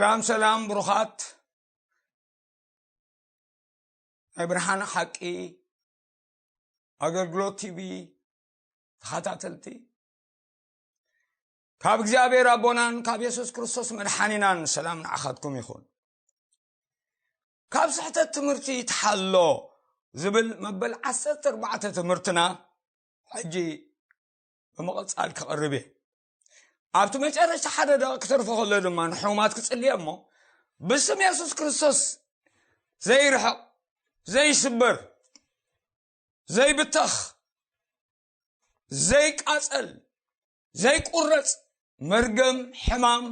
ሰላም ሰላም፣ ብሩኻት ናይ ብርሃን ሓቂ ኣገልግሎት ቲቪ ተኸታተልቲ፣ ካብ እግዚኣብሔር ኣቦናን ካብ የሱስ ክርስቶስ መድሓኒናን ሰላም ንዓኻትኩም ይኹን። ካብ ስሕተት ትምህርቲ ተሓሎ ዝብል መበል ዓሰርተ ኣርባዕተ ትምህርትና ሕጂ ብምቕጻል ክቕርብ እየ። ኣብቲ መጨረሽታ ሓደ ደቂ ክተርፎ ከሎ ድማ ንሕሙማት ክጽልየ እሞ፣ ብስም የሱስ ክርስቶስ ዘይርሕቕ፣ ዘይስበር፣ ዘይብተኽ፣ ዘይቃጸል፣ ዘይቁረጽ መርገም፣ ሕማም፣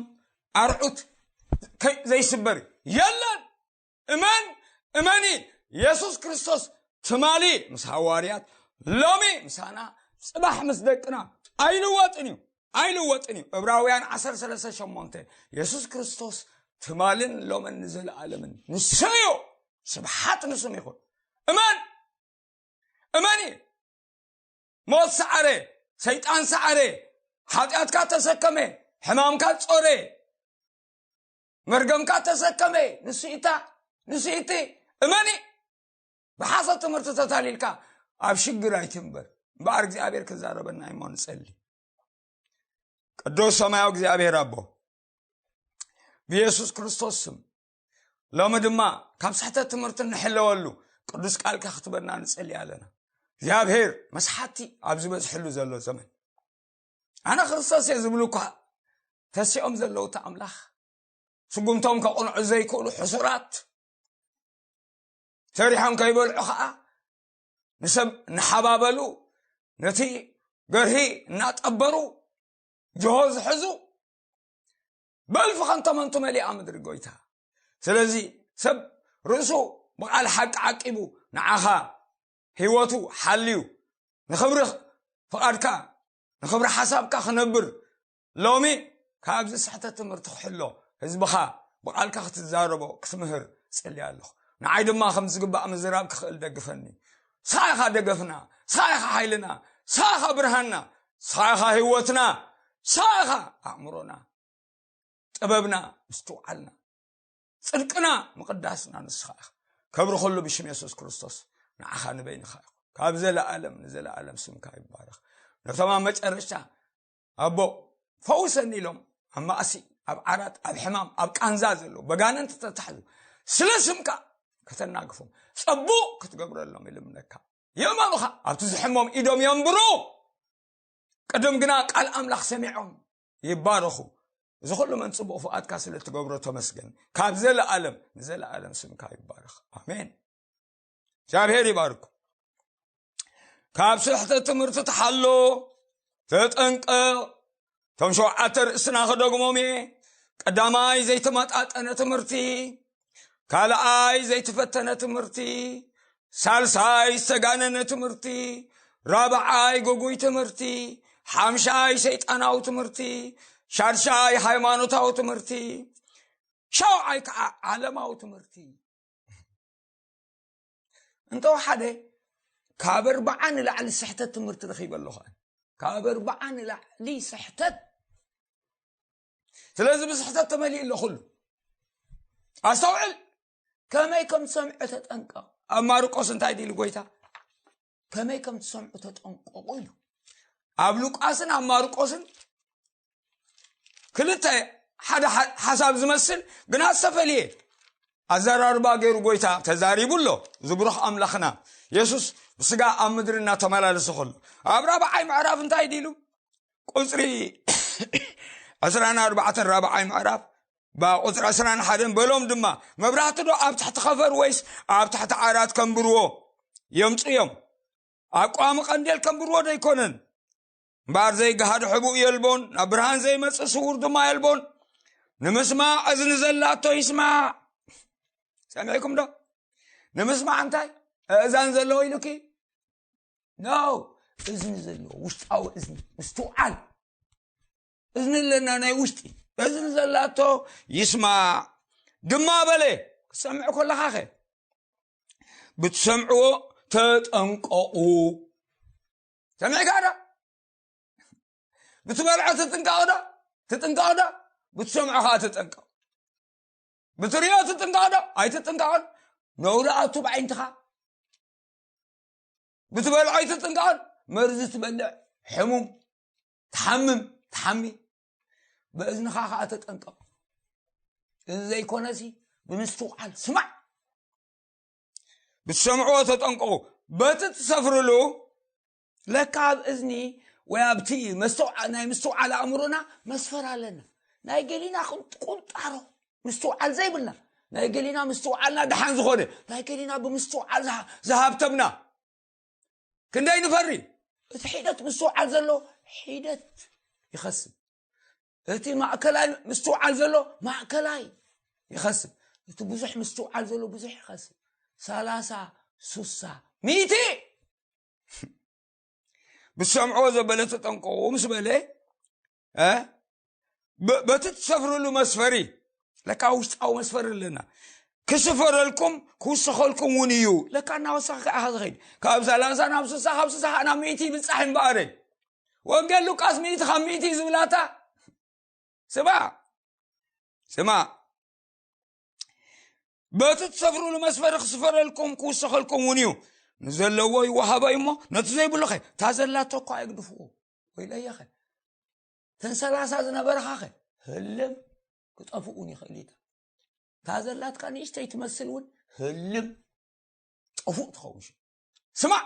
ኣርዑት ከ-፣ ዘይስበር የለን። እመን፣ እመኒ፣ የሱስ ክርስቶስ ትማሊ ምስ ሃዋርያት፣ ሎሚ ምሳና፣ ጽባሕ ምስ ደቅና ኣይልወጥን እዩ፣ ኣይልወጥን እዩ። ዕብራውያን ዓሰርተ ሰለስተ ሸሞንተ፣ የሱስ ክርስቶስ ትማልን ሎምን ንዘለኣለምን ንሱ እዩ። ስብሓት ንስም ይኹን። እመን፣ እመኒ። ሞት ሰዓረ፣ ሰይጣን ሰዓረ፣ ሓጢኣትካ ተሰከመ፣ ሕማምካ ጾረ፣ መርገምካ ተሰከመ። ንሱ ኢታ፣ ንሱ ኢቲ። እመኒ። ብሓሶት ትምህርቲ ተታሊልካ ኣብ ሽግር ኣይትንበር። እምበኣር እግዚኣብሔር ክዛረበና እሞ ንጸሊ። ቅዱስ ሰማያዊ እግዚኣብሔር ኣቦ፣ ብየሱስ ክርስቶስ ስም፣ ሎሚ ድማ ካብ ስሕተት ትምህርቲ እንሕለወሉ ቅዱስ ቃልካ ክትበና ንጸሊ ኣለና። እግዚኣብሔር መስሓቲ ኣብ ዝበዝሕሉ ዘሎ ዘመን፣ ኣነ ክርስቶስ እየ ዝብሉ እኳ ተሲኦም ዘለዉ፣ እቲ ኣምላኽ፣ ስጉምቶም ከቕንዑ ዘይክእሉ ሕሱራት፣ ሰሪሖም ከይበልዑ ኸዓ ንሰብ እናሓባበሉ፣ ነቲ ገርሂ እናጠበሩ፣ ጅሆ ዝሕዙ፣ በእልፊ ከም ተመንቱ መሊኣ ምድሪ ጎይታ። ስለዚ ሰብ ርእሱ ብቓል ሓቂ ዓቂቡ፣ ንዓኻ ህይወቱ ሓልዩ፣ ንኽብሪ ፍቓድካ፣ ንኽብሪ ሓሳብካ ክነብር፣ ሎሚ ካብዚ ስሕተት ትምህርቲ ክሕሎ፣ ህዝብኻ ብቓልካ ክትዛረቦ ክትምህር እጽሊ ኣለኹ። ንዓይ ድማ ከም ዝግባእ ምዝራብ ክኽእል ደግፈኒ። ንስኻ ኢኻ ደገፍና፣ ንስኻ ኢኻ ሓይልና፣ ንስኻ ኢኻ ብርሃንና፣ ንስኻ ኢኻ ህይወትና፣ ንስኻ ኢኻ ኣእምሮና፣ ጥበብና፣ ምስትውዓልና፣ ጽድቅና፣ ምቕዳስና ንስኻ ኢኻ። ክብሪ ኩሉ ብሽም የሱስ ክርስቶስ ንዓኻ ንበይንኻ ይኹን። ካብ ዘለኣለም ንዘለኣለም ስምካ ይባረኽ። ነቶም ኣብ መጨረሻ ኣቦ ፈውሰኒ ኢሎም ኣብ ማእሲ፣ ኣብ ዓራት፣ ኣብ ሕማም፣ ኣብ ቃንዛ ዘለዉ፣ በጋንንቲ ተታሕዙ፣ ስለ ስምካ ከተናግፎም፣ ጸቡቕ ክትገብረሎም ይልምነካ። የእመኑኻ፣ ኣብቲ ዝሕሞም ኢዶም የንብሩ። ቅድም ግና ቃል ኣምላኽ ሰሚዖም ይባረኹ። እዚ ኩሉ መን ጽቡቕ ፍቓድካ ስለ እትገብሮ ተመስገን። ካብ ዘለኣለም ንዘለኣለም ስምካ ይባረኽ። ኣሜን። እግዚኣብሔር ይባርኩ። ካብ ስሕተት ትምህርቲ ተሓሎ፣ ተጠንቀቕ። እቶም ሸውዓተ ርእስና ክደግሞም እየ። ቀዳማይ ዘይተመጣጠነ ትምህርቲ፣ ካልኣይ ዘይተፈተነ ትምህርቲ፣ ሳልሳይ ዝተጋነነ ትምህርቲ፣ ራብዓይ ግጉይ ትምህርቲ፣ ሓምሻይ ሰይጣናዊ ትምህርቲ፣ ሻድሻይ ሃይማኖታዊ ትምህርቲ፣ ሻውዓይ ከዓ ዓለማዊ ትምህርቲ። እንተወሓደ ካብ ኣርባዓ ንላዕሊ ስሕተት ትምህርቲ ረኺበ ኣለኹ። ካብ ኣርባዓ ንላዕሊ ስሕተት። ስለዚ ብስሕተት ተመሊኡ ኣሎ ኩሉ። ኣስተውዕል፣ ከመይ ከም ትሰምዖ ተጠንቀቕ። ኣብ ማርቆስ እንታይ ኢሉ ጎይታ? ከመይ ከም ትሰምዑ ተጠንቀቑ ኢሉ። ኣብ ሉቃስን ኣብ ማርቆስን ክልተ ሓደ ሓ-፣ ሓሳብ ዝመስል ግና ዝተፈልየ ኣዘራርባ ገይሩ ጎይታ ተዛሪቡ ኣሎ። ዝብሩኽ ኣምላኽና የሱስ ብስጋ ኣብ ምድሪ እናተመላለሰ ከሎ ኣብ ራብዓይ ምዕራፍ እንታይ ኢሉ? ቁጽሪ ዕስራን ኣርባዕተን ራብዓይ ምዕራፍ፣ ባ ቁጽሪ ዕስራን ሓደን፣ በሎም ድማ፣ መብራህቲ ዶ ኣብ ትሕቲ ኸፈር ወይስ ኣብ ትሕቲ ዓራት ከንብርዎ የምጽኡ እዮም? ኣብ ቀዋሚ ቀንዴል ከንብርዎ ዶ ኣይኮነን? እምበኣር ዘይገሃድ ሕቡእ የልቦን፣ ናብ ብርሃን ዘይመጽእ ስዉር ድማ የልቦን። ንምስማዕ እዝኒ ዘላቶ ይስማዕ። ሰሚዕኩም ዶ? ንምስማዕ እንታይ? ኣእዛን ዘለዎ ኢሉኪ? ኖ፣ እዝኒ ዘለዎ፣ ውሽጣዊ እዝኒ፣ ምስትውዓል። እዝኒ ኣለና ናይ ውሽጢ። እዝኒ ዘላቶ ይስማዕ። ድማ በለ፣ ክትሰምዕ ከለኻኸ? ብትሰምዕዎ ተጠንቀቑ። ሰሚዕካ ዶ? ብትበልዖ ትጥንቀቕ ዶ? ትጥንቀቕ ዶ? ብትሰምዖ ኸዓ ተጠንቀቕ። ብትሪኦ ትጥንቀቕ ዶ ኣይትጥንቀቕን? ነውሪ ኣቱ ብዓይንትኻ። ብትበልዖ ኣይትጥንቀቕን? መርዚ ትበልዕ፣ ሕሙም፣ ትሓምም፣ ትሓሚ። ብእዝንኻ ኸዓ ተጠንቀቕ። እዚ ዘይኮነሲ ብምስትውዓል ስማዕ። ብትሰምዕዎ ተጠንቀቑ። በቲ ትሰፍርሉ ለካ ኣብ እዝኒ ወይ ኣብቲ መስተውዓ-፣ ናይ ምስትውዓል ኣእምሮና መስፈር ኣለና። ናይ ገሊና ቁንጣሮ ምስትውዓል ዘይብልና፣ ናይ ገሊና ምስትውዓልና ደሓን ዝኾነ፣ ናይ ገሊና ብምስትውዓል ዝሃ-፣ ዝሃብተምና ክንደይ ንፈሪ። እቲ ሒደት ምስትውዓል ዘሎ ሒደት ይኸስብ፣ እቲ ማእከላይ ምስትውዓል ዘሎ ማእከላይ ይኸስብ፣ እቲ ብዙሕ ምስትውዓል ዘሎ ብዙሕ ይኸስብ። ሰላሳ፣ ሱሳ፣ ሚእቲ ብትሰምዕዎ ዘበለ ተጠንቀቑ ምስ በለ፣ እ፣ በ-፣ በቲ ትሰፍርሉ መስፈሪ፣ ለካ ውሽጣዊ መስፈሪ ኣለና። ክስፈረልኩም ክውሰኸልኩም እውን እዩ። ለካ እናወሰኸ ከዓ ዝኸይድ፣ ካብ ሰላሳ ናብ ስሳ፣ ካብ ስሳ ከዓ ናብ ሚእቲ ይብጻሕ እምበኣረ። ወንጌል ሉቃስ ሚእቲ ካብ ሚእቲ ዝብላታ ስማ፣ ስማ። በቲ ትሰፍርሉ መስፈሪ ክስፈረልኩም ክውሰኸልኩም እውን እዩ። ንዘለዎ ይወሃቦ እዩ እሞ፣ ነቲ ዘይብሉኸ፣ እታ ዘላቶ እኳ ኣይግድፍዎ። ወይለየኸ፣ ተን ሰላሳ ዝነበረኻኸ ህልም ክጠፍኡ እውን ይኽእል እዩ። እታ ዘላትካ ንእሽተይ ትመስል እውን ህልም ጠፉእ ትኸውን። ሽዑ ስማዕ፣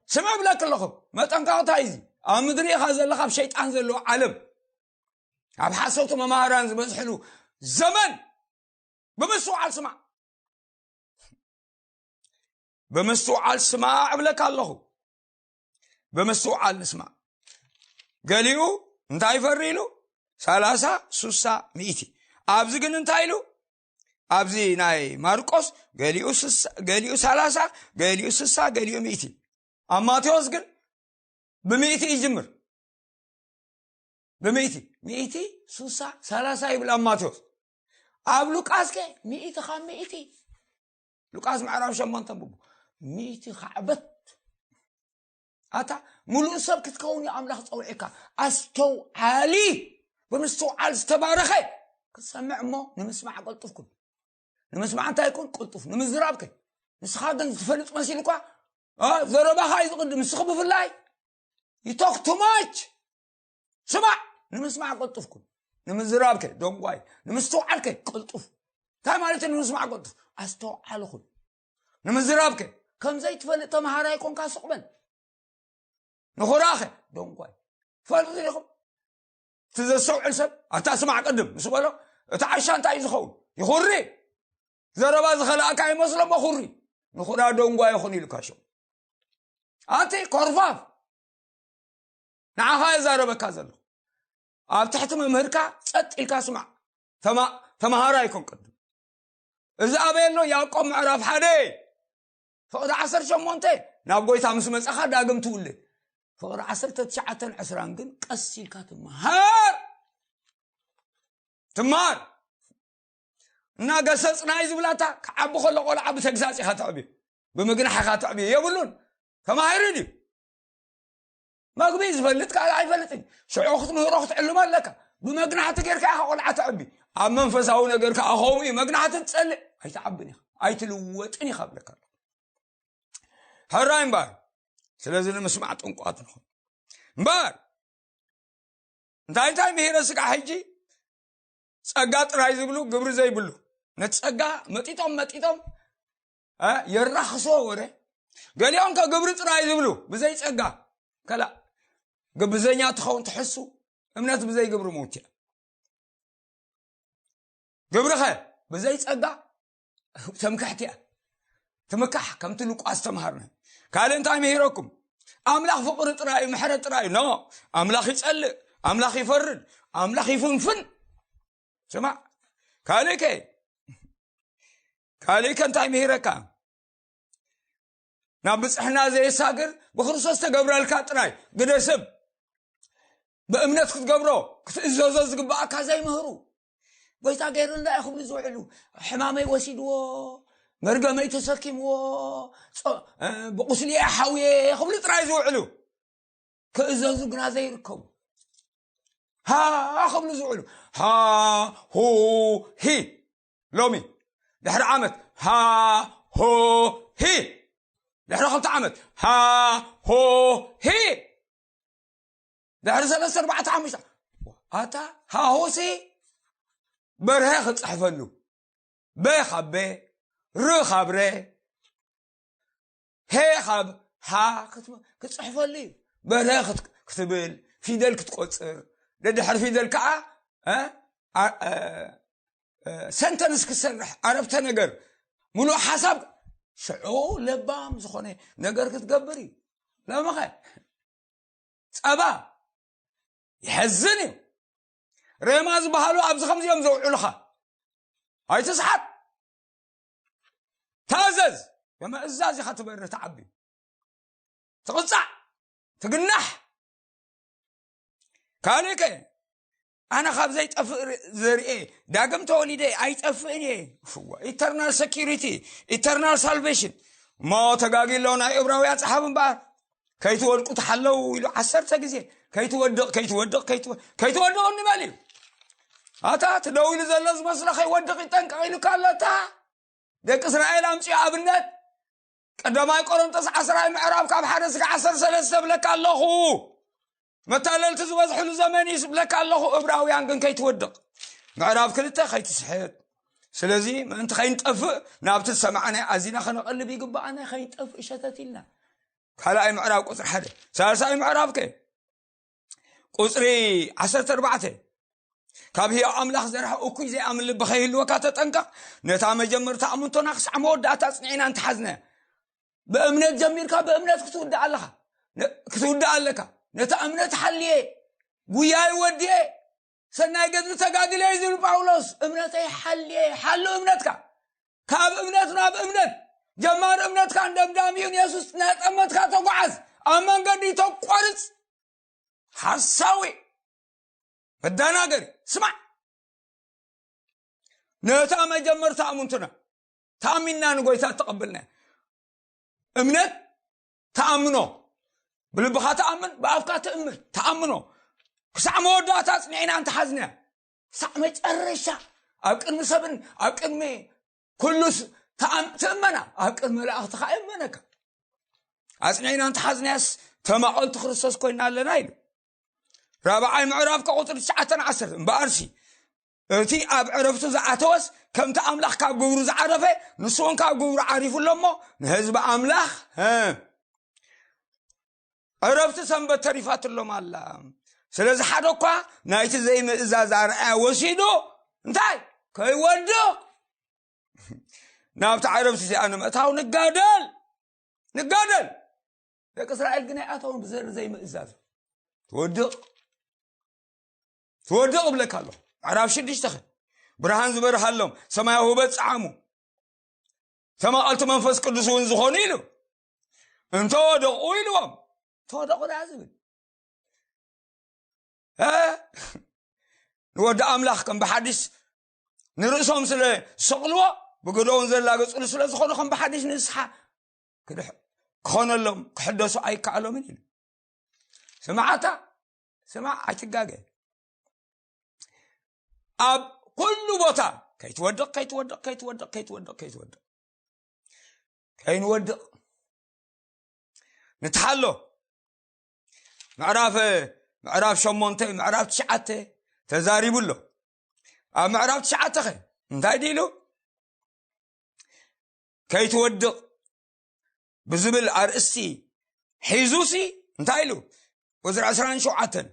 ስምዕ እብለክ ኣለኹ። መጠንቀቕታ እዩ እዚ። ኣብ ምድሪ ኢኻ ዘለኻ፣ ኣብ ሸይጣን ዘለዎ ዓለም፣ ኣብ ሓሰውቲ መማህራን ዝበዝሕሉ ዘመን ብምስትውዓል ስማዕ። ብምስትውዓል ስማዕ እብለካ ኣለኹ። ብምስትውዓል ንስማዕ። ገሊኡ እንታይ ይፈሪ ኢሉ? ሰላሳ፣ ሱሳ፣ ሚእቲ። ኣብዚ ግን እንታይ ኢሉ? ኣብዚ ናይ ማርቆስ ገሊኡ ስሳ፣ ገሊኡ ሰላሳ፣ ገሊኡ ስሳ፣ ገሊኡ ሚእቲ። ኣብ ማቴዎስ ግን ብሚእቲ ይጅምር። ብሚእቲ፣ ሚእቲ፣ ሱሳ፣ ሰላሳ ይብል ኣብ ማቴዎስ። ኣብ ሉቃስ ከ ሚእቲ ካብ ሚእቲ። ሉቃስ ምዕራፍ ሸሞንተ ኣንብቡ። ሚእቲ ካዕበት። ኣታ ምሉእ ሰብ ክትከውን እዩ ኣምላኽ ጸውዒካ። ኣስተውዓሊ፣ ብምስትውዓል ዝተባረኸ ክትሰምዕ እሞ ንምስማዕ ቀልጡፍ ኩን። ንምስማዕ እንታይ ይኩን? ቅልጡፍ። ንምዝራብ ከ? ንስኻ ግን ዝፈልጥ መሲልኳ፣ እ፣ ዘረባኻ እዩ ዝቕድም። ንስኺ ብፍላይ you talk too much። ስማዕ፣ ንምስማዕ ቅልጡፍ ኩን። ንምዝራብ ከ? ደንጓይ። ንምስትውዓል ከ? ቅልጡፍ። እንታይ ማለት እዩ ንምስማዕ ቅልጡፍ? ኣስተውዓሊ ኩን። ንምዝራብ ከ? ከም ዘይትፈልጥ ተምሃራይ ኮንካ ስቕ በል። ንኹራኸ? ደንጓይ። ትፈልጡ ዲኹም? እቲ ዘስተውዕል ሰብ፣ ኣታ ስማዕ ቅድም ምስ በሎ፣ እቲ ዓሻ እንታይ እዩ ዝኸውን? ይኹሪ። ዘረባ ዝኸልኣካ ይመስሎ እሞ ኩሪ። ንኹራ ደንጓይ ይኹን ኢሉካ ሽዑ። ኣንቲ ኮርፋፍ፣ ንዓኻ የዛረበካ ዘሎ። ኣብ ትሕቲ መምህርካ ጸጥ ኢልካ ስማዕ። ተማ-፣ ተማሃራይ ኮን ቅድም። እዚ ኣበይ ኣሎ? ያዕቆብ ምዕራፍ ሓደ ፍቕዲ ዓሰርተ ሸሞንተ፣ ናብ ጎይታ ምስ መጻኻ ዳግም ትውልድ። ፍቕዲ ዓሰርተ ትሽዓተን ዕስራን ግን ቀስ ኢልካ ትመሃር። ትመሃር። እና ገሰጽናይ ዝብላታ ክዓቢ ከሎ ቆልዓ ብተግሳጽ ኢኻ ተዕብዮ፣ ብምግናሕ ኢኻ ተዕብዮ። የብሉን። ተማሂሩ ድዩ? መግቢ ዝፈልጥ ካልእ ኣይፈልጥን። ሽዑ ክትምህሮ ክትዕልሞ ኣለካ። ብመግናሕቲ ጌርካ ኢኻ ቆልዓ ተዕቢ። ኣብ መንፈሳዊ ነገር ከኣ ከምኡ እዩ። መግናሕቲ ትጸልእ ኣይትዓብን ኢኻ፣ ኣይትልወጥን ኢኻ እብለካ ኣለኹ። ሕራይ እምበኣር፣ ስለዚ ንምስማዕ ጥንቋት ንኹን እምበኣር። እንታይ እንታይ ምሂረ ስጋዕ ሕጂ? ጸጋ ጥራይ ዝብሉ፣ ግብሪ ዘይብሉ። ነቲ ጸጋ መጢጦም መጢጦም፣ እ፣ የራኽስዎ ወረ። ገሊኦም ከ ግብሪ ጥራይ ዝብሉ፣ ብዘይ ጸጋ። ከላ፣ ግብዘኛ ትኸውን ትሕሱ፣ እምነት ብዘይ ግብሪ ምውት እያ። ግብርኸ ብዘይ ጸጋ ተምክሕቲ እያ። ትምካሕ ከምቲ ሉቃስ ተምሃርና። ካልእ እንታይ ምሂረኩም? ኣምላኽ ፍቕሪ ጥራይ እዩ፣ ምሕረት ጥራይ እዩ። ኖ፣ ኣምላኽ ይጸልእ፣ ኣምላኽ ይፈርድ፣ ኣምላኽ ይፍንፍን። ስማዕ፣ ካልእ ከ? ካልእ ከ እንታይ ምሂረካ? ናብ ብጽሕና ዘየሳግር ብክርስቶስ ተገብረልካ ጥራይ ግደ ሰብ ብእምነት ክትገብሮ ክትእዘዞ ዝግባኣካ ዘይምህሩ። ጎይታ ገይሩልና እዩ ክብሉ ዝውዕሉ፣ ሕማመይ ወሲድዎ፣ መርገመይ ተሰኪምዎ፣ ጾ-፣ እ፣ ብቁስሊ እየ ሓውየ ክብሉ ጥራይ ዝውዕሉ፣ ክእዘዙ ግና ዘይርከቡ። ሃ ክብሉ ዝውዕሉ። ሃ ሁ ሂ። ሎሚ ድሕሪ ዓመት ሃ ሁ ሂ። ድሕሪ ክልተ ዓመት ሃ ሁ ሂ። ድሕሪ ሰለስተ ኣርባዕተ ሓሙሽተ ኣታ ሃ ሁ ሲ በርሀ ክፅሕፈሉ፣ በ ካብ በ፣ ር ካብ ረ፣ ሄ ካብ ሃ ክትጽሕፈሉ እዩ። በርሀ ክትብል፣ ፊደል ክትቆፅር፣ ደድሕሪ ፊደል ከዓ ሰንተንስ ክትሰርሕ፣ ዓረፍተ ነገር፣ ሙሉእ ሓሳብ፣ ሽዑ ለባም ዝኾነ ነገር ክትገብር እዩ። ለምኸ ጸባ ይሐዝን እዩ። ሬማ ዝበሃሉ ኣብዚ ከምዚኦም ዘውዕሉኻ ኣይትስሓት። ታዘዝ። ብምእዛዝ ኢኻ ትበርህ፣ ትዓቢ፣ ትቕጻዕ፣ ትግናሕ። ካልእከ ኣነ ካብ ዘይጠፍእ ዘርኤ ዳግም ተወሊደ ኣይጠፍእን እየ። ኢተርናል ሰኪሪቲ፣ ኢተርናል ሳልቬሽን። እሞ ተጋጊሎ ናይ እብራውያን ጸሓፊ እምበኣር፣ ከይትወድቁ ተሓለው ኢሉ ዓሰርተ ግዜ። ከይትወድቕ፣ ከይትወድቕ፣ ከይትወድቕ እንበል እዩ። ኣታ እቲ ደው ኢሉ ዘሎ ዝመስሎ ከይወድቕ ይጠንቀቕ ኢሉካ ኣሎ። ኣታ ደቂ እስራኤል ኣምፅኡ ኣብነት። ቀዳማይ ቆሮንቶስ ዓስራይ ምዕራፍ ካብ ሓደ ስጋ ዓሰርተ ሰለስተ ብለካ ኣለኹ። መታለልቲ ዝበዝሕሉ ዘመን እዩ ብለካ ኣለኹ። እብራውያን ግን ከይትወድቕ፣ ምዕራፍ ክልተ ከይትስሕት። ስለዚ ምእንቲ ከይንጠፍእ ናብቲ ዝሰማዕናዮ ኣዚና ከነቐልብ ይግባኣና። ከይንጠፍእ ሸተት ኢልና። ካልኣይ ምዕራፍ ቁፅሪ ሓደ። ሳልሳይ ምዕራፍ ከ ቁፅሪ ዓሰርተ ኣርባዕተ። ካብ ህያው ኣምላኽ ዘርሐ እኩይ ዘይኣምን ልቢ ከይህልወካ ተጠንቀቕ። ነታ መጀመርታ ኣምንቶና ክሳዕ መወዳእታ ኣጽኒዕና እንተሓዝናያ፣ ብእምነት ጀሚርካ ብእምነት ክትውድእ ኣለኻ፣ ነ-፣ ክትውድእ ኣለካ። ነታ እምነት ሓልየ፣ ጉያይ ወድየ፣ ሰናይ ገድሊ ተጋድለ እዩ ዝብል ጳውሎስ። እምነተይ ሓልየ፣ ሓሉ እምነትካ። ካብ እምነት ናብ እምነት፣ ጀማሪ እምነትካን ደምዳሚኡን የሱስ እናጠመትካ ተጓዓዝ። ኣብ መንገዲ ተቋርጽ። ሓሳዊ፣ መደናገሪ። ስማዕ፣ ነታ መጀመርታ ኣሙንትና ተኣሚንና ንጎይታ ተቐብልና። እምነት ተኣምኖ፣ ብልብኻ ተኣምን፣ ብኣፍካ ትእምን፣ ተኣምኖ። ክሳዕ መወዳእታ ኣጽኒዕና እንተሓዝናያ፣ ክሳዕ መጨረሻ፣ ኣብ ቅድሚ ሰብን ኣብ ቅድሚ ኩሉስ ተኣም-፣ ትእመና፣ ኣብ ቅድሚ መላእኽቲ ኸኣ የእመነካ። ኣጽኒዕና እንተሓዝናያስ ተማቐልቲ ክርስቶስ ኮይና ኣለና ኢሉ። ራብዓይ ምዕራፍ ከቁፅሪ ትሽዓተን ዓሰርተ። እምበኣርሲ እቲ ኣብ ዕረፍቱ ዝኣተወስ ከምቲ ኣምላኽ ካብ ግብሩ ዝዓረፈ፣ ንሱ እውን ካብ ግብሩ ዓሪፉ ኣሎ እሞ፣ ንህዝቢ ኣምላኽ፣ እ፣ ዕረፍቲ ሰንበት ተሪፋትሎም ኣላ። ስለዚ ሓደ እኳ ናይቲ ዘይምእዛዝ ኣርኣያ ወሲዱ እንታይ ከይወድቕ ናብቲ ዕረፍቲ እዚኣ ንምእታው ንጋደል፣ ንጋደል። ደቂ እስራኤል ግን ኣይኣተውን ብዘር ዘይምእዛዝ። ትወድቕ፣ ትወድቕ እብለካ ኣለኹ። ምዕራፍ ሽዱሽተ ኸ? ብርሃን ዝበርሃሎም፣ ሰማያዊ ህበት ጸዓሙ፣ ተማቐልቲ መንፈስ ቅዱስ እውን ዝኾኑ ኢሉ። እንተወደቑ ኢልዎም፣ ተወደቑ ደኣ ዝብል። እ? ንወዲ ኣምላኽ ከም ብሓዲስ ንርእሶም ስለ ዝሰቕልዎ፣ ብግደውን ዘላገጽሉ ስለ ዝኾኑ፣ ከም ብሓዲስ ንስሓ ክድሕ-፣ ክኾነሎም፣ ክሕደሱ ኣይከኣሎምን ኢሉ። ስምዓታ፣ ስማዕ፣ ኣይትጋገ። ኣብ ኩሉ ቦታ ከይትወድቕ፣ ከይትወድቕ፣ ከይትወድቕ፣ ከይትወድቕ፣ ከይትወድቕ። ከይንወድቕ ንትሓሎ። ምዕራፍ፣ ምዕራፍ ሸሞንተ፣ ምዕራፍ ትሽዓተ ተዛሪቡ ኣሎ። ኣብ ምዕራፍ ትሽዓተ ኸ እንታይ ድኢሉ? ከይትወድቕ ብዝብል ኣርእስቲ ሒዙሲ እንታይ ኢሉ? ቁፅሪ ዕስራን ሸውዓተን፣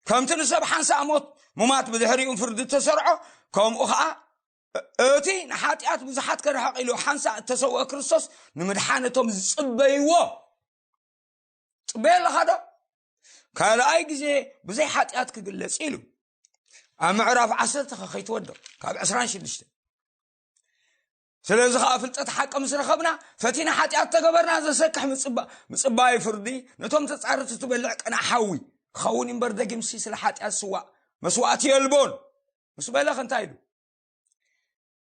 ከምቲ ንሰብ ሓንሳእ ሞት ሙማት ብድሕሪኡ ፍርዲ እተሰርዖ፣ ከምኡ ኸዓ እቲ ንሓጢኣት ብዙሓት ከርሕቕ ኢሉ ሓንሳእ እተሰውአ ክርስቶስ ንምድሓን እቶም ዝጽበይዎ። ጽበዮ ኣለኻ ዶ? ካልኣይ ግዜ ብዘይ ሓጢኣት ክግለጽ ኢሉ። ኣብ ምዕራፍ ዓሰርተ ከ ከይትወድቕ፣ ካብ ዕስራን ሽዱሽተ። ስለዚ ኸዓ ፍልጠት ሓቂ ምስ ረኸብና፣ ፈቲና ሓጢኣት ተገበርና ዘሰክሕ ምጽባ-፣ ምጽባይ ፍርዲ፣ ነቶም ተጻረርቲ ትበልዕ ቅናዕ ሓዊ ክኸውን እምበር፣ ደጊምሲ ስለ ሓጢኣት ስዋእ መስዋእቲ የልቦን ምስ በለ ከ እንታይ ኢሉ?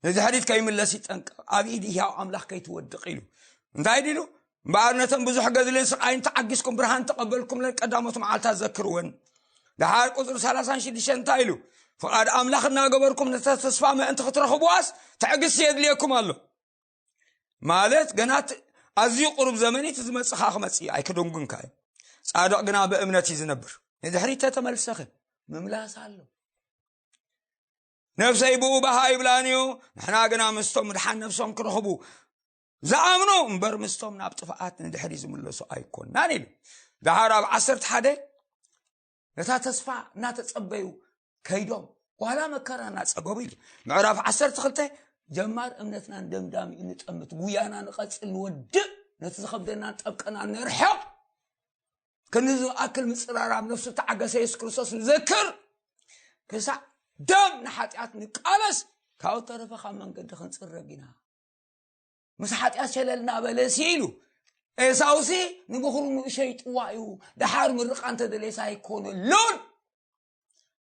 ንድሕሪት ከይምለስ ይጠንቀቕ፣ ኣብ ኢድ ህያው ኣምላኽ ከይትወድቕ ኢሉ። እንታይ ኢሉ? እምበኣር ነተን ብዙሕ ገድልን ስቓይን ተዓጊስኩም ብርሃን ተቐበልኩምለን ቀዳሞት መዓልታት ዘክርወን። ደሓር ቁፅሪ ሰላሳን ሽዱሽተን እንታይ ኢሉ? ፍቓድ ኣምላኽ እናገበርኩም ነታ ተስፋ ምእንቲ ክትረኽብዋስ ትዕግስቲ የድልየኩም ኣሎ። ማለት ገና ት- ኣዝዩ ቁሩብ ዘመን እቲ ዝመፅኻ ክመፅእ ኣይክደንጉንካ እዩ። ፃድቕ ግና ብእምነት እዩ ዝነብር። ንድሕሪት ተተመልሰኸ ምምላስ ኣሎ። ነፍሰይ ብኡ ባሃ ይብላን እዩ። ንሕና ግና ምስቶም ምድሓን ነፍሶም ክረኽቡ ዝኣምኑ እምበር ምስቶም ናብ ጥፍኣት ንድሕሪ ዝምለሱ ኣይኮናን ኢሉ። ደሓር ኣብ ዓሰርተ ሓደ ነታ ተስፋ እናተጸበዩ ከይዶም ዋላ መከራ እናጸገቡ ኢሉ። ምዕራፍ ዓሰርተ ክልተ ጀማር እምነትናን ደምዳሚኡ ንጠምት፣ ጉያና ንቐጽል፣ ንወድእ፣ ነቲ ዝኸብደናን ጠብቀናን ነርሕቕ። ክንዲ ዝኣክል ምጽራር ኣብ ነፍሱ ተዓገሰ የሱስ ክርስቶስ ንዘክር፣ ክሳዕ ደም ንሓጢኣት ንቃለስ፣ ካብኡ ተረፈ ካብ መንገዲ ክንጽረግ ኢና። ምስ ሓጢኣት ሸለል እናበለ ሲ ኢሉ ኤሳውሲ ንብኽሩ ንእሸይጥዋ እዩ። ደሓር ምርቃ እንተደለየስ ኣይኮነሉን።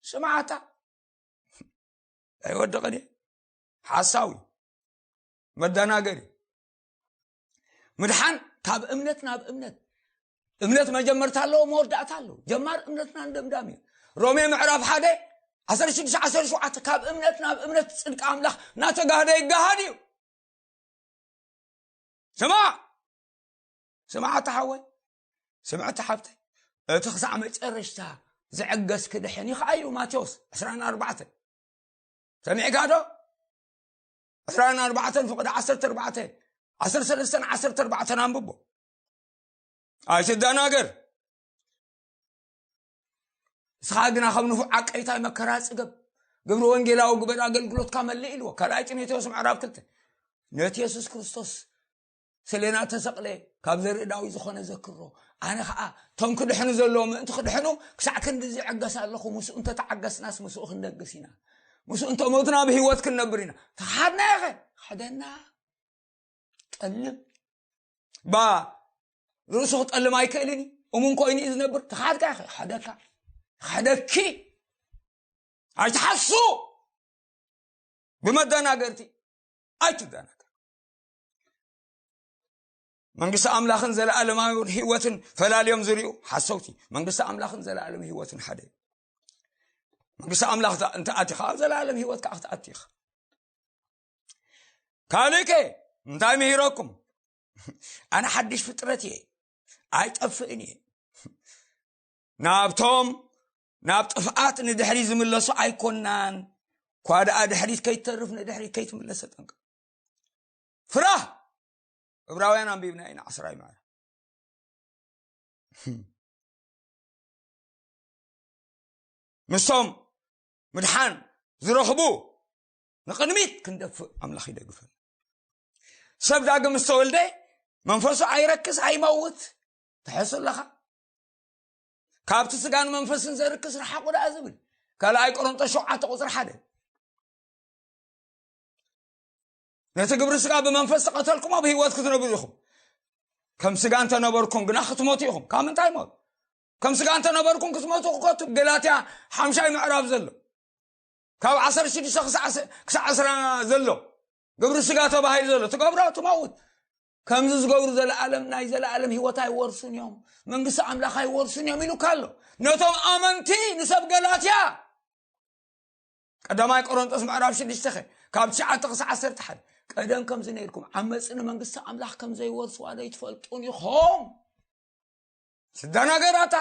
ስምዓታ ኣይወደቐን እየ። ሓሳዊ መደናገሪ። ምድሓን ካብ እምነት ናብ እምነት፣ እምነት መጀመርታ ኣለዎ፣ መወዳእታ ኣለዎ። ጀማር እምነትና ንደምዳም እዩ። ሮሜ ምዕራፍ ሓደ ዓሰርተ ሽዱሽተ ዓሰርተ ሸውዓተ፣ ካብ እምነት ናብ እምነት ጽድቂ ኣምላኽ እናተጋህደ ይጋሃድ እዩ። ስማዕ፣ ስማዕ ኣታ ሓወይ፣ ስምዕቲ ሓብተይ፣ እቲ ክሳዕ መጨረሽታ ዝዕገስ ክድሕን እዩ ከዓ እዩ። ማቴዎስ ዕስራን ኣርባዕተን ሰሚዕካ ዶ? ዕስራን ኣርባዕተን ፍቕዲ ዓሰርተ ኣርባዕተ፣ ዓሰርተ ሰለስተን ዓሰርተ ኣርባዕተን ኣንብቦ። ኣይትደናገር። ንስኻ ግና ከም ንፉዕ ዓቀይታይ መከራ ጽገብ፣ ግብሪ ወንጌላዊ ግበር፣ ኣገልግሎትካ መልእ ኢልዎ። ካልኣይ ጢሞቴዎስ ምዕራፍ ክልተ። ነቲ የሱስ ክርስቶስ ስሌና ተሰቕለ ካብ ዘርኢ ዳዊት ዝኾነ ዘክሮ። ኣነ ኸዓ እቶም ክድሕኑ ዘለዎ ምእንቲ ክድሕኑ ክሳዕ ክንዲ ዝዕገስ ኣለኹ። ምስኡ እንተተዓገስናስ ምስኡ ክንደግስ ኢና። ምስኡ እንተሞትና ብህይወት ክንነብር ኢና። ተኻድና ኢኸ? ኸደና። ጠልም። ባ ርእሱ ክጠልም ኣይክእልን እዩ። እሙን ኮይኑ እዩ ዝነብር። ተኻድካ ኢኸ? ኸደካ። ኸደኪ። ኣይትሓሱ። ብመደናገርቲ ኣይትደናገር። መንግስቲ ኣምላኽን ዘለኣለማዊ ህይወትን ፈላልዮም ዝርእዩ ሓሰውቲ። መንግስቲ ኣምላኽን ዘለኣለም ህይወትን ሓደ እዩ። መንግስቲ ኣምላኽ እንተ- እንተ ኣቲኻ ኣብ ዘለኣለም ህይወት ከዓ ክትኣቲ ኢኻ። ካልእከ እንታይ ምሂረኩም? ኣነ ሓድሽ ፍጥረት እየ፣ ኣይጠፍእን እየ። ናብቶም ናብ ጥፍኣት ንድሕሪ ዝምለሱ ኣይኮናን፣ እኳ ደኣ ድሕሪት ከይትተርፍ ንድሕሪት ከይትምለስ ተጠንቀቕ። ፍራህ። ዕብራውያን ኣንቢብና ኢና፣ ዓስራይ ምዕራፍ። ምስቶም ምድሓን ዝረኽቡ ንቕድሚት ክንደፍእ ኣምላኽ ይደግፈና። ሰብ ዳግም ዝተወልደ መንፈሱ ኣይረክስ ኣይመውት። ትሕሱ ኣለኻ? ካብቲ ስጋን መንፈስን ዘርክስ ረሓቑ ደኣ ዝብል ካልኣይ ቆሮንጦስ ሸውዓተ ቁፅሪ ሓደ። ነቲ ግብሪ ስጋ ብመንፈስ ተቐተልኩሞ ብህይወት ክትነብሩ ኢኹም። ከም ስጋ እንተነበርኩም ግና ክትሞቱ ኢኹም። ካብ ምንታይ ሞት? ከም ስጋ እንተነበርኩም ክትሞቱ እኮ እቲ ገላትያ ሓምሻይ ምዕራፍ ዘሎ ካብ ዓሰርተ ሽዱሽተ ክሳዕ ዓስ- ክሳዕ ዕስራ ዘሎ ግብሪ ስጋ ተባሂሉ ዘሎ ትገብሮ ትመውት። ከምዚ ዝገብሩ ዘለኣለም ናይ ዘለኣለም ህይወት ኣይወርሱን እዮም፣ መንግስቲ ኣምላኽ ኣይወርሱን እዮም ኢሉካ ኣሎ። ነቶም ኣመንቲ ንሰብ ገላትያ ቀዳማይ ቆሮንጦስ ምዕራፍ ሽዱሽተ ካብ ትሽዓተ ክሳዕ ዓሰርተ ሓደ። ቀደም ከምዚ ነይርኩም ዓመፅቲ ንመንግስቲ ኣምላኽ ከም ዘይወርስዋ ዘይትፈልጡን ኢኹም። ስደናገራታ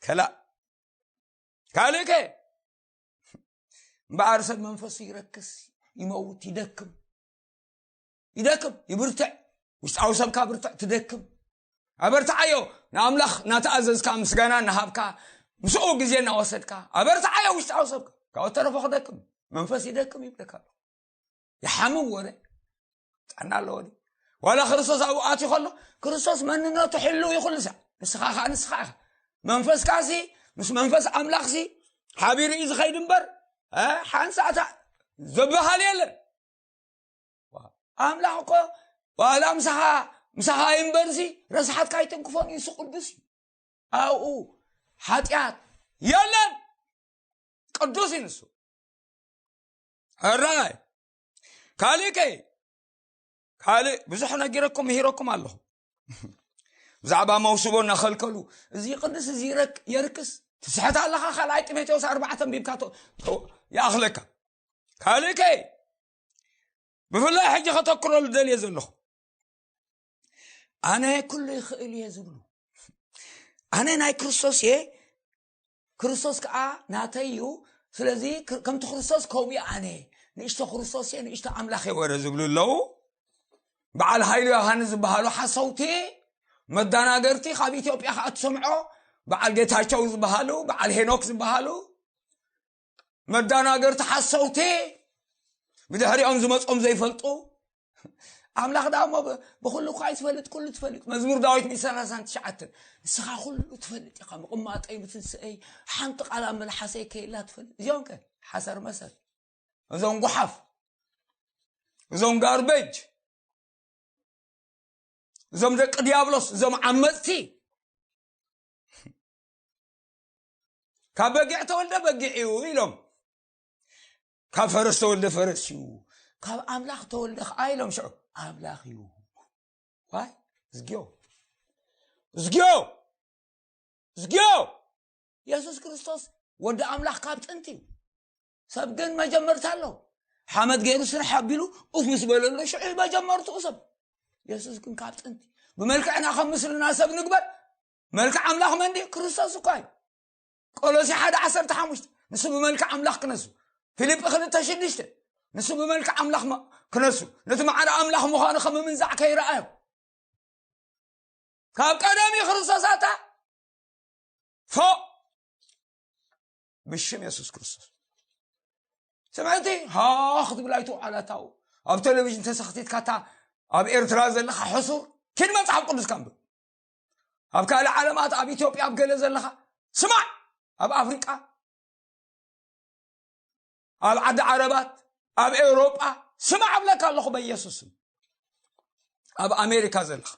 ከላ ካልእከ እምበኣር ሰብ መንፈሱ ይረክስ፣ ይመውት፣ ይደክም፣ ይደክም፣ ይብርትዕ። ውሽጣዊ ሰብካ ብርትዕ ትደክም። ኣበርትዓዮ። ንኣምላኽ እናተኣዘዝካ ምስጋና እናሃብካ ምስኡ ግዜ እናወሰድካ ኣበርትዓዮ ውሽጣዊ ሰብካ። ካብ ተረፎ ክደክም መንፈስ ይደክም ይብለካ ኣሎ። ይሓምም ወረ ጥዕና ኣለዎ ድዩ? ዋላ ክርስቶስ ኣብኡ ኣትዩ ከሎ ክርስቶስ መንነቱ ሕልው እዩ ኩሉ ሳዕ። ንስኻ ኸዓ ንስኻ ኢኻ። መንፈስካ ሲ ምስ መንፈስ ኣምላኽ ሲ ሓቢሩ እዩ ዝኸይድ እምበር እ፣ ሓንሳእታ ዝበሃል የለን። ኣምላኽ እኮ ዋላ ምሳኻ ምሳኻ ይንበርሲ ረስሓትካ ኣይተንክፎን እዩ። ንሱ ቅዱስ እዩ። ኣብኡ ሓጢኣት የለን። ቅዱስ እዩ ንሱ። ሕራይ ካልእ ከ ካልእ ብዙሕ ነጊረኩም ምሂረኩም ኣለኹ። ብዛዕባ መውስቦ እናኸልከሉ እዚ ቅዱስ እዚ ይረክ- የርክስ ትስሕት ኣለኻ። ካልኣይ ጢሞቴዎስ ኣርባዕተ ኣንቢብካ ተ- ተ- ይኣኽለካ። ካልእ ከ ብፍላይ ሕጂ ከተክረሉ ደልየ ዘለኹ፣ ኣነ ኩሉ ይኽእል እየ ዝብሉ፣ ኣነ ናይ ክርስቶስ እየ፣ ክርስቶስ ከዓ ናተይ እዩ። ስለዚ ክር- ከምቲ ክርስቶስ ከምኡ እየ። ኣነ ንእሽቶ ክርስቶስ እየ፣ ንእሽቶ ኣምላኽ እየ ወረ ዝብሉ ኣለዉ። በዓል ሃይሉ ዮሃንስ ዝበሃሉ ሓሰውቲ መዳናገርቲ ካብ ኢትዮጵያ ከዓ ትሰምዖ፣ በዓል ጌታቸው ዝበሃሉ፣ በዓል ሄኖክ ዝበሃሉ መዳናገርቲ ሓሰውቲ፣ ብድሕሪኦም ዝመጾም ዘይፈልጡ። ኣምላኽ ደኣ እሞ ብ- ብኹሉ እኳ ኣይትፈልጥ፣ ኩሉ ትፈልጥ። መዝሙር ዳዊት ሚእቲ ሰላሳን ትሽዓተን፣ ንስኻ ኩሉ ትፈልጥ ኢኻ፣ ምቕማጠይ ምትንስአይ ሓንቲ ቃል ኣብ መልሓሰይ ከየላ ትፈልጥ። እዚኦም ከ ሓሰር መሰር፣ እዞም ጓሓፍ፣ እዞም ጋርበጅ፣ እዞም ደቂ ዲያብሎስ፣ እዞም ዓመፅቲ። ካብ በጊዕ ተወልደ በጊዕ እዩ ኢሎም፣ ካብ ፈረስ ተወልደ ፈረስ እዩ፣ ካብ ኣምላኽ ተወልደ ከዓ ኢሎም ሽዑ ኣምላኽ እዩ። ዋይ እዝግዮ፣ እዝግዮ፣ እዝግዮ። የሱስ ክርስቶስ ወዲ ኣምላኽ ካብ ጥንቲ እዩ። ሰብ ግን መጀመርታ ኣለዎ። ሓመድ ገይሩ ስራሕ ኣቢሉ ኡፍ ምስ በለሎ ሽዑ መጀመርትኡ ሰብ። የሱስ ግን ካብ ጥንቲ ብመልክዕና ከም ምስልና ሰብ ንግበር። መልክዕ ኣምላኽ መን ድዩ? ክርስቶስ እኳ እዩ። ቆሎሲ ሓደ ዓሰርተ ሓሙሽተ ንሱ ብመልክዕ ኣምላኽ ክነሱ። ፊልጲ ክልተ ሽዱሽተ ንሱ ብመልክዕ ኣምላኽ መ- ክነሱ፣ ነቲ ማዕረ ኣምላኽ ምዃኑ ከም ምንዛዕ ከይረኣዮ። ካብ ቀደም እዩ ክርስቶስ ኣታ ፎ ብሽም የሱስ ክርስቶስ። ስምዕቲ ሃኽ ትብል ኣይትውዓል ኣታው። ኣብ ቴሌቪዥን ተሰኽቲትካ እታ ኣብ ኤርትራ ዘለኻ ሕሱር ኪድ መጽሓፍ ቅዱስ ካንብብ። ኣብ ካልእ ዓለማት ኣብ ኢትዮጵያ ኣብ ገለ ዘለኻ ስማዕ፣ ኣብ ኣፍሪቃ፣ ኣብ ዓዲ ዓረባት፣ ኣብ ኤውሮጳ ስማዕ እብለካ ኣለኹ በኢየሱስ ስም። ኣብ ኣሜሪካ ዘለኻ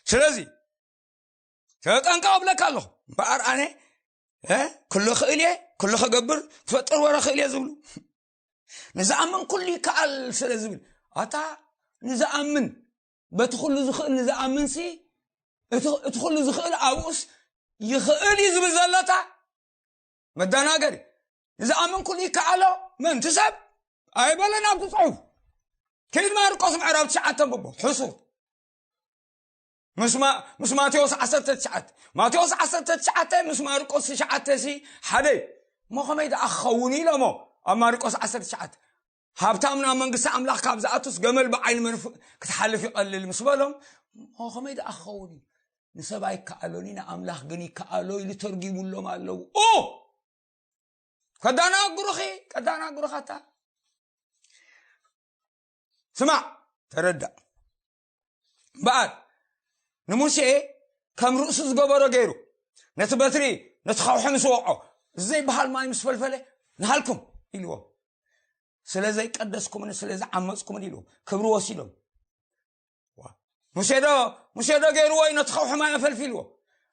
ስለዚ ተጠንቀቕ እብለካ ኣለኹ። እምበኣር ኣነ እ፣ ኩሉ ክእል እየ፣ ኩሉ ክገብር ትፈጥር ወረ ክእል እየ ዝብሉ ንዝኣምን ኩሉ ይከኣል ስለ ዝብል ኣታ ንዝኣምን በቲ ኩሉ ዝኽእል ንዝኣምን ሲ እቲ እቲ ኩሉ ዝኽእል ኣብኡስ ይኽእል እዩ ዝብል ዘለታ መደናገሪ። ንዝኣምን ኩሉ ይከኣሎ። መን እቲ ሰብ ኣይበለን ኣብቲ ጽሑፍ። ከይድ ማርቆስ ምዕራፍ ትሽዓተ ብቦ ሕሱር ምስ ማ- ምስ ማቴዎስ ዓሰርተ ትሽዓተ፣ ማቴዎስ ዓሰርተ ትሽዓተ ምስ ማርቆስ ትሽዓተ ሲ ሓደ እዩ። እሞ ከመይ ደኣ ክኸውን ኢሎሞ ኣብ ማርቆስ ዓሰርተ ትሽዓተ፣ ሃብታም ናብ መንግስቲ ኣምላኽ ካብ ዝኣቱስ ገመል ብዓይኒ መንፍ ክትሓልፍ ይቐልል ምስ በሎም፣ እሞ ከመይ ደኣ ክኸውን እዩ? ንሰብ ኣይከኣሎን እዩ፣ ንኣምላኽ ግን ይከኣሎ ኢሉ ተርጊሙሎም ኣለዉ። ኦ! ከዳናግሩኺ፣ ከዳናግሩኻታ። ስማዕ፣ ተረዳእ። እምበኣር ንሙሴ ከም ርእሱ ዝገበሮ ገይሩ ነቲ በትሪ ነቲ ኸውሒ ምስ ወቕዖ፣ እዚ ዘይበሃል ማይ ምስ ፈልፈለ፣ ንሃልኩም ኢልዎም። ስለ ዘይቀደስኩምን ስለ ዝዓመፅኩምን ኢልዎም። ክብሪ ወሲዶም። ዋ፣ ሙሴ ዶ ሙሴ ዶ ገይርዎ እዩ ነቲ ኸውሒ ማይ ኣፈልፊልዎ?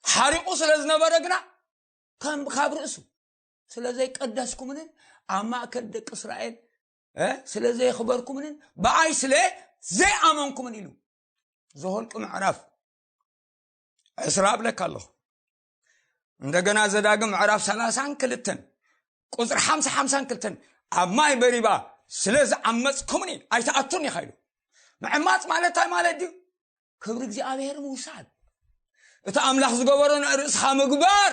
ሓሪቑ ስለ ዝነበረ ግና ከም ካብ ርእሱ ስለ ዘይቀደስኩምንን ኣብ ማእከል ደቂ እስራኤል እ፣ ስለ ዘየኽበርኩምንን ብኣይ ስለ ዘይኣመንኩምን ኢሉ ዘሆልቂ ምዕራፍ ዕስራ እብለካ ኣለኹ። እንደገና ዘዳግም ምዕራፍ ሰላሳን ክልተን ቁፅሪ ሓምሳ ሓምሳን ክልተን ኣብ ማይ በሪባ ስለ ዝዓመፅኩምኒ ኣይትኣቱን ኢኻ ኢሉ። ምዕማፅ ማለት እንታይ ማለት ድዩ? ክብሪ እግዚኣብሔር ምውሳድ፣ እቲ ኣምላኽ ዝገበሮ ንርእስኻ ምግባር።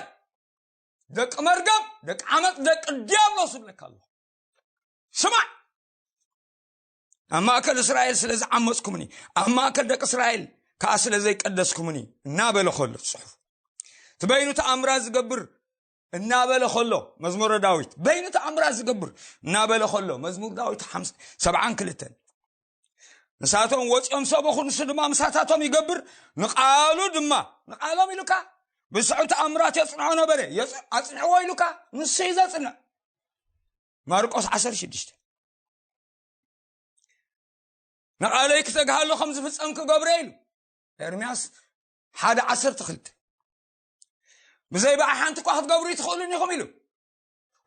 ደቂ መርገም፣ ደቂ ዓመፅ፣ ደቂ ዲያብሎስ እብለካ ኣለኹ። ስማዕ፣ ኣብ ማእከል እስራኤል ስለ ዝዓመፅኩምኒ፣ ኣብ ማእከል ደቂ እስራኤል ከዓ ስለ ዘይቀደስኩምኒ እናበለ ከሎ ጽሑፍ፣ እቲ በይኑ ተኣምራት ዝገብር እናበለ ከሎ፣ መዝሙረ ዳዊት በይኑ ተኣምራት ዝገብር እናበለ ከሎ፣ መዝሙር ዳዊት ሓምሳ- ሰብዓን ክልተን ንሳቶም ወፂኦም ሰበኹ፣ ንሱ ድማ ምሳታቶም ይገብር፣ ንቃሉ ድማ፣ ንቃሎም ኢሉካ ብስዑብ ተኣምራት የፅንዖ ነበረ። የፅ- ኣፅንዕዎ ኢሉካ ንሱ እዩ ዘፅንዕ። ማርቆስ ዓሰርተ ሽዱሽተ ንቃለይ ክተግሃሎ ከም ዝፍፀም ክገብረ ኢሉ። ኤርምያስ ሓደ ዓሰርተ ክልተ ብዘይ ብኣይ ሓንቲ እኳ ክትገብሩ ይትኽእሉን ኢኹም ኢሉ።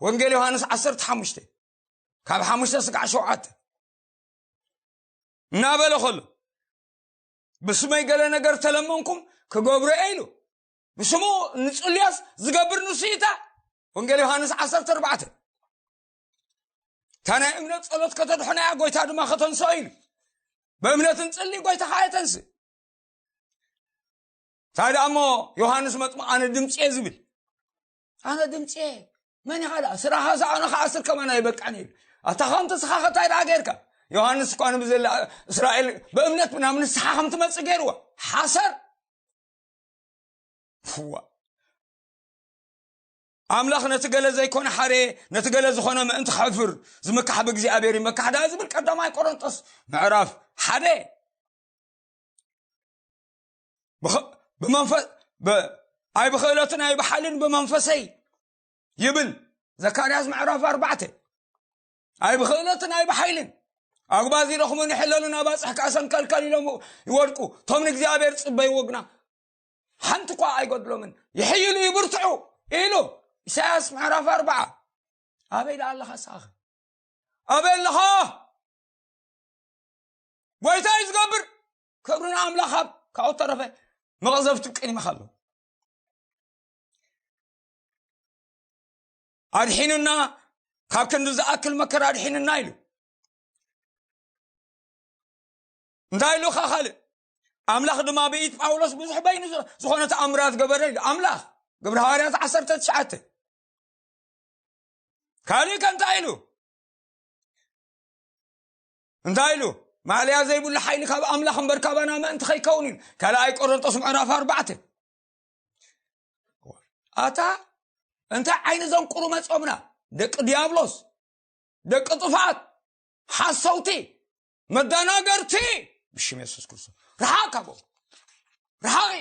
ወንጌል ዮሃንስ ዓሰርተ ሓሙሽተ ካብ ሓሙሽተ ስጋዕ ሸውዓተ እናበለ ከሎ ብስመይ ገለ ነገር ተለመንኩም ክገብሮ እየ ኢሉ። ብስሙ ንጽልዮስ ዝገብር ንሱ እዩ። እታ ወንጌል ዮሃንስ ዓሰርተ ኣርባዕተ፣ እታ ናይ እምነት ጸሎት ከተድሕና እያ፣ ጎይታ ድማ ከተንስኦ ኢሉ። ብእምነት እንጽሊ፣ ጎይታ ኸዓ የተንስእ። እንታይ ደኣ እሞ ዮሃንስ መጥምቕ ኣነ ድምፂ እየ ዝብል? ኣነ ድምፂ እየ። መን ኢኻ ደኣ? ስራኻ ሰኣኖ ከዓስር ከማን ኣይበቃን እዩ። ኣታ ከምቲ ስኻ ከታይ ደኣ ጌርካ? ዮሃንስ እኳ ንብዘላ እስራኤል ብእምነት ናብ ንስሓ ከም ትመጽእ ገይርዋ። ሓሰር። ፍዋ። ኣምላኽ ነቲ ገለ ዘይኮነ ሓደ፣ ነቲ ገለ ዝኾነ ምእንቲ ክሕፍር ዝምካሕ ብእግዚኣብሔር ይመካሕ ደኣ ዝብል ቀዳማይ ቆሮንጦስ ምዕራፍ ሓደ። ብኸ-፣ ብመንፈ-፣ ብ-፣ ኣይ ብኽእለትን ኣይ ብሓይልን ብመንፈሰይ ይብል ዘካርያስ ምዕራፍ ኣርባዕተ። ኣይ ብኽእለትን ኣይ ብሓይልን ኣጉባዝ ይረኽሙን ይሕለሉን፣ ኣባጽሕ ከኣ ሰንከልከል ኢሎም ይወድቁ። እቶም ንእግዚኣብሔር ጽበይዎ ግና ሓንቲ እኳ ኣይጎድሎምን፣ ይሕይሉ ይብርትዑ ኢሉ ኢሳያስ ምዕራፍ ኣርባዓ። ኣበይ ደኣ ኣለኻ ንስኻ? ኣበይ ኣለኻ? ጎይታ እዩ ዝገብር። ክብሪ ንኣምላኽ ኣብ ካብኡ ተረፈ መቕዘፍቲ ቅድሚኻ ኣሎ። ኣድሒኑና፣ ካብ ክንዲ ዝኣክል መከራ ኣድሒኑና ኢሉ። እንታይ ኢሉ ኸ ካልእ? ኣምላኽ ድማ ብኢድ ጳውሎስ ብዙሕ በይኑ ዝ-፣ ዝኾነ ተኣምራት ገበረ ኢሉ። ኣምላኽ፣ ግብሪ ሃዋርያት ዓሰርተ ትሽዓተ። ካልእ ከ እንታይ ኢሉ? እንታይ ኢሉ? ማእለያ ዘይብሉ ሓይሊ ካብ ኣምላኽ እምበር ካባና ምእንቲ ከይከውን ኢሉ። ካልኣይ ቆሮንጦስ ምዕራፍ ኣርባዕተ። ኣታ እንታይ ዓይነት ዘንቁሩ መጾምና? ደቂ ዲያብሎስ፣ ደቂ ጥፍኣት፣ ሓሰውቲ፣ መደናገርቲ፣ ብሽም የሱስ ክርስቶስ ርሓቕ ካብኦም። ርሓቒ።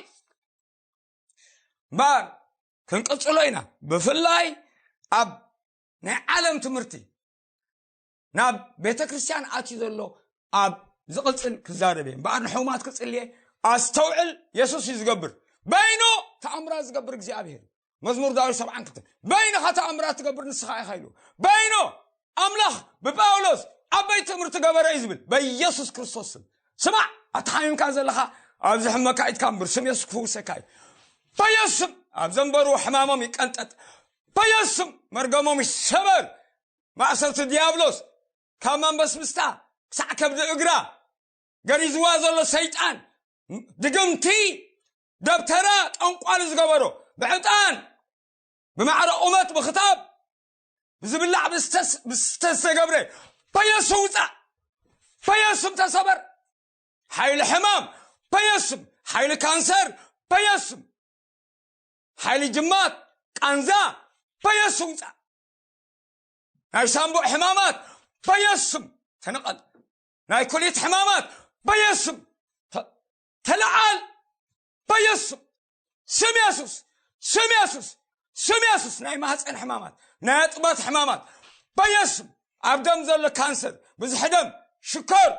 እምበኣር ክንቅጽሎ ኢና። ብፍላይ ኣብ ናይ ዓለም ትምህርቲ ናብ ቤተ ክርስቲያን ኣትዩ ዘሎ ኣብ ዝቕጽል ክዛረብ እየ። እምበኣር ንሕሙማት ክጽልየ ኣስተውዕል። የሱስ እዩ ዝገብር። በይኑ ተኣምራት ዝገብር እግዚኣብሔር እዩ። መዝሙር ዳዊት ሰብዓን ክልተን፣ በይንኻ ተኣምራት ትገብር ንስኻ ኢኻ ኢሉ። በይኑ ኣምላኽ ብጳውሎስ ዓበይቲ ትምህርቲ ገበረ እዩ ዝብል። በኢየሱስ ክርስቶስ ስም ስማዕ፣ ኣተሓሚምካ ዘለኻ ኣብዚ ሕመካ ኢድካ እምበር ስም የሱስ ክፍውሰካ እዩ። በኢየሱስ ስም ኣብ ዘንበርዎ ሕማሞም ይቀንጠጥ። በኢየሱስ ስም መርገሞም ይሰበር። ማእሰርቲ ዲያብሎስ ካብ መንበስብስታ ክሳዕ ከብዲ እግራ ገሪዝዋ ዘሎ ሰይጣን፣ ድግምቲ፣ ደብተራ፣ ጠንቋሊ ዝገበሮ ብዕጣን፣ ብማዕረ ቁመት፣ ብኽታብ፣ ብዝብላዕ ብዝተስ-፣ ብዝስተ ዝተገብረ በየሱስ ውፃእ። በየሱስ ተሰበር። ሓይሊ ሕማም በየሱስ፣ ሓይሊ ካንሰር በየሱስ፣ ሓይሊ ጅማት ቃንዛ በየሱስ ውፃእ። ናይ ሳምቡእ ሕማማት በየሱስ ተነቐል። ናይ ኩሊት ሕማማት በየሱስ ተ-፣ ተለዓል። በየሱስ ስም፣ የሱስ ስም፣ የሱስ ስም፣ የሱስ ናይ ማህፀን ሕማማት፣ ናይ ኣጥባት ሕማማት በየሱስ፣ ኣብ ደም ዘሎ ካንሰር፣ ብዝሒ ደም፣ ሽኮር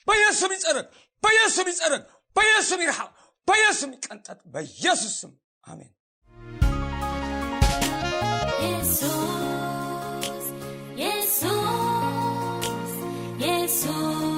በየሱስ ይፀረግ፣ በየሱስ ይፀረግ፣ በየሱስ ይርሓቕ፣ በየሱስ ይቀንጠጥ፣ በየሱስ ስም ኣሜን። የሱስ የሱስ የሱስ